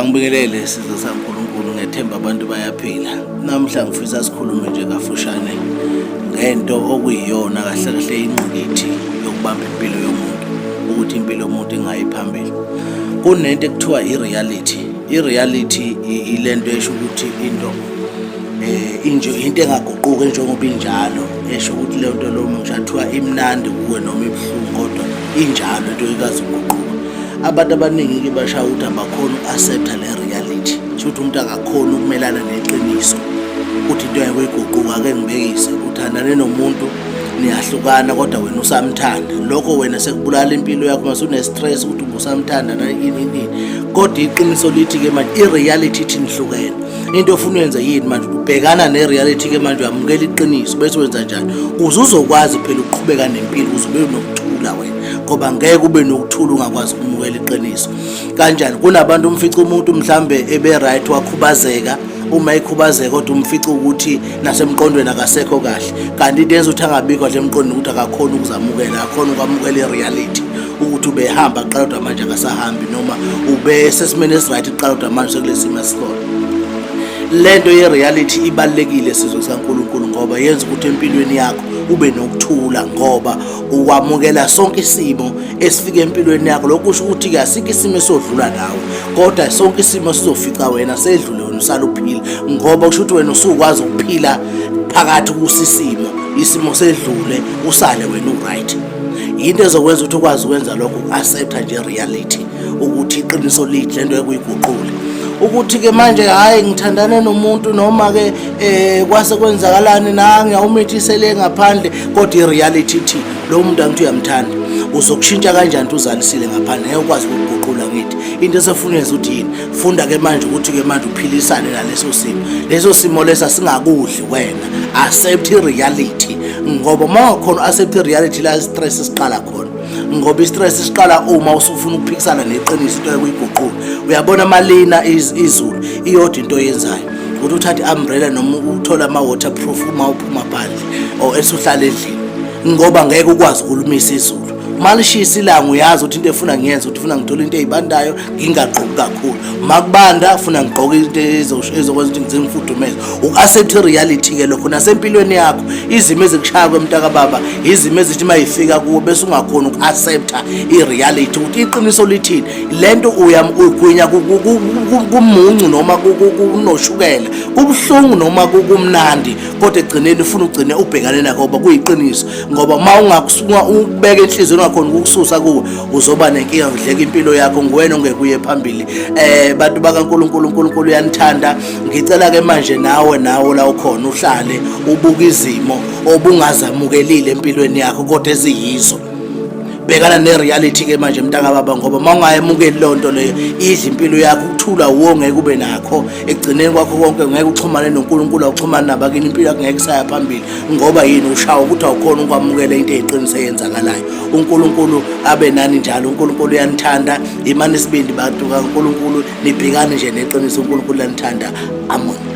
Angibingelele sizwe saNkulunkulu ngethemba abantu bayaphila. Namhla ngifisa sikhulume nje kafushane ngento okuyiyona kahle kahle ingqikithi yokubamba impilo yomuntu ukuthi impilo yomuntu ingayi phambili. Kunento ekuthiwa i-reality. I-reality ilento esho ukuthi into eh inje into engaguquki njengoba injalo esho ukuthi leyo nto lowo ngisho athiwa imnandi kuwe noma ibuhlungu kodwa injalo into ikazi ukuguquka. Abantu abaningi-ke bashaya ukuthi abakhoni uku-accepta le reality, sho ukuthi umuntu akakhoni ukumelana neqiniso ukuthi into yakho iguquka. Ake ngibekise, uthandane nomuntu niyahlukana kodwa wena usamthanda, lokho wena sekubulala impilo yakho mase une-stress ukuthi ubusamthanda ini ini, kodwa iqiniso lithi-ke manje i-reality ithi nihlukene. Into ofuna uyenze yini manje? Ubhekana ne-reality-ke manje, uyamukela iqiniso bese wenza njani ukuze uzokwazi phela ukuqhubeka nempilo, ukuze ube nokuthula wena, ngoba ngeke ube nokuthula ungakwazi ukumukela iqiniso. Kanjani? Kunabantu umfica umuntu mhlambe ebe right wakhubazeka, uma ekhubazeka kodwa umfica ukuthi nasemqondweni akasekho kahle, kanti into yenza ukuthi angabikho kahle emqondweni ukuthi akakhoni ukuzamukela, akakhoni ukwamukela i-reality ukuthi ubehamba kuqala kodwa manje akasahambi, noma ubesesimeni esiright kuqala kodwa manje sekulesimo esikhona. Lento ye-reality ibalulekile sizwe sikaNkulunkulu ngoba yenza ukuthi empilweni yakho ube nokuthula, ngoba ukwamukela sonke isimo esifika empilweni yakho. Lokho kusho ukuthi-ke asikho isimo esodlula nawe, kodwa sonke isimo sizofica wena sedlule, wena usale uphila, ngoba kusho ukuthi wena usukwazi ukuphila phakathi kusisimo, isimo sedlule usale wena u-right. Yinto ezokwenza ukuthi ukwazi ukwenza lokho, uku-accepta nje reality ukuthi iqiniso lithi lento ekuyiguqule ukuthi-ke manje hhayi ngithandane nomuntu noma-ke um kwase kwenzakalani nange awumithisele ngaphandle, kodwa i-reality ithi lo muntu angithi uyamthanda, uzokushintsha kanjani ukuthi uzalisile ngaphandle, ngeke ukwazi ukuguqula. Ngithi into esefuna yenza ukuthi yini, funda-ke manje ukuthi-ke manje uphilisane naleso simo, leso simo leso asingakudli wena. Accept i-reality, ngoba uma ungakhona u-accept i-reality, la stress siqala khona, ngoba i-stress siqala uma usufuna ukuphikisana neqiniso, into ekuyiguqula. Uyabona malina izulu, iyodwa into oyenzayo ukuthi uthathe i-umbrella noma uthole ama-waterproof uma uphuma phandle or esuhlala endlini, ngoba ngeke ukwazi ukulumisa izulu. Malishisa ilanga, uyazi ukuthi into efuna ngiyenze ukuthi funa ngithole into ezibandayo, ngingagqoki kakhulu. Makubanda, funa ngigqoke into ezokwenza ukuthi ngize ngifudumele. Uku-accept i-reality-ke lokho nasempilweni yakho. Izimo ezikushaya kwemntaka baba, izimo ezithi uma yifika kuwo bese ungakhoni uku-accepta i-reality ukuthi iqiniso lithini. Lento uyagwinya kumuncu noma kunoshukela, kubuhlungu noma kumnandi, kodwa ekugcineni ufuna ugcine ubhekane nakho ngoba kuyiqiniso, ngoba uma ungakubeka enhliziyweni ungakhona ukukususa kuwe, uzoba nenkinga, kudleka impilo yakho, nguwena ongeke uye phambili. Bantu bakaNkulunkulu, uNkulunkulu uyanithanda. Ngicela ke manje nawe la ukhona uhlale ubuka izimo obungazamukelile empilweni yakho kodwa eziyizo. Bhekana ne-reality ke manje mntaka baba, ngoba uma ungayemukeli leyo nto leyo idla impilo yakho, ukuthula wuwo ngeke ube nakho. Ekugcineni kwakho konke ngeke uxhumane noNkulunkulu, awuxhumane nabakini, impilo yakho ngeke isaya phambili, ngoba yini? Ushawa ukuthi awukhona ukwamukela into eyiqiniso eyenzakalayo. uNkulunkulu abe nani njalo, uNkulunkulu uyanithanda. Imani isibindi bantu kaNkulunkulu, nibhekane nje neqiniso, uNkulunkulu uyanithanda. Amen.